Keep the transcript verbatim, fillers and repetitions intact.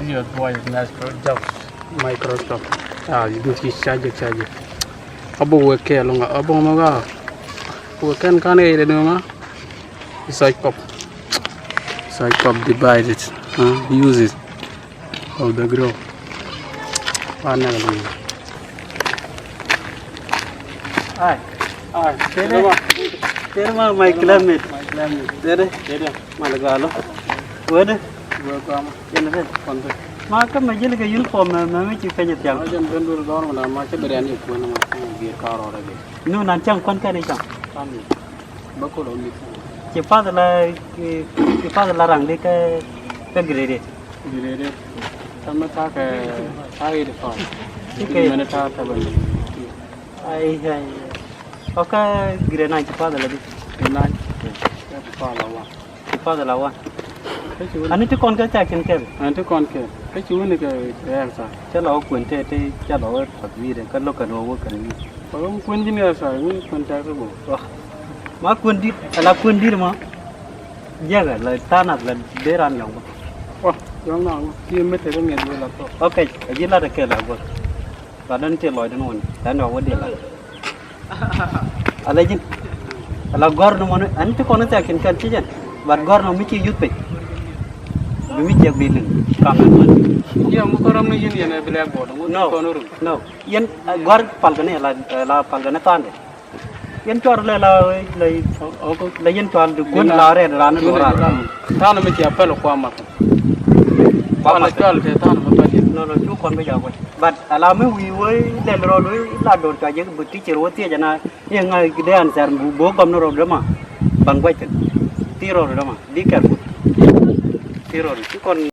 Your boy is Microsoft. Microsoft. Ah, you do this charge, charge. Abo wekɛ lɔŋa, abo ŋa. Wekɛn kan ɛ de ŋa. Such pop. Such pop divided. Huh? Use it. Of the grow. Wa nɛ lɔŋa. Ai. Ai. Tere ma. Tere ma, my climate. My climate. Tere. Tere. Mal galo. Wede. Wede kɔma. Yɛn fɛ. Kɔn fɛ. Ma kä mɛ jil kɛ uniform mɛ, mɛ mi ci peny thiaŋ. Ma jɛn ben dul dɔr mɛ ma cɛ bɛ rian yɛ kuɛn ma cɛ bier ka rɔ rɛ bɛ. Nu nan cɛŋ kuɛn kɛn i̱ cɛŋ. Kan ni. Bä kolo mi. Ci path la, ci, ci path la raŋ di kɛ, kɛ grade eight. Grade eight. Tamɛ ta kɛ, ta eight five. Ci kɛ. Mɛn ta ta bɛ. Ai, ai. Ɔ kä grade nine ci path la di. Grade nine. Ci path la wa. Ci path la wa. Ani ti kɔn kɛ ca kin kɛl. Ani ti kɔn kɛl. Kä ci wuni kɛ, kɛ ɛl sa. Cɛ la wä kuɛn tɛ, tɛ cɛ la wä path wi̱i̱dɛ kä lo̱k kɛn wä wä kɛn wi̱i̱. Ɔ kuɛn ji̱ ni ɛl sa, wuni kuɛn tɛ kä bo. Wa. Ma kuɛn dit, ala kuɛn dit ma. Jiɛkɛ la tha̱a̱ŋ nath la dee ran yɔŋ bä. Wa, yɔŋ na wä. Ti mi te kä ŋɛn wä la tɔ. Ok, a ji̱ lat a kɛl a bä. Ba dɛn ti lɔcdɛ ni wä ni, dɛn ni wä wä di la. Ala ji̱n. Ala gɔr ni mɔni, ani ti kɔn ni thɛk tin kɛn ci jɛn. But gɔr ni mi ci yuth piny. Bi mi jiɛk bi liŋ. Kam ɛn mɔni. Yɛ mu kɔrɔm ni yɛn yɛn ɛ blackboard. No, no. Yɛn, eh, gɔr palkɛ ni la, eh, la palkɛ ni tha̱a̱ŋdɛ. Yɛn cuar lɛ la, la, la yɛn cuar di kun la rɛd ran ni dora. Tha̱a̱ŋ mi ci a pɛl kuama. Kuama la cuar te tha̱a̱ŋ mi pɛl. No, no, cu kɔn bi ja kuɛ. But ala mi wi̱i̱ wee lɛl rɔ lo̱c la do̱r cua jek bi teacher wä thiec ɛna i̱ ŋa̱c dee answer bu bo̱o̱k gɔm ni rɔ dee ma. Ban guac thi̱n. Thiec rɔ dee ma. Be careful. Thiec rɔ dee ci kɔn.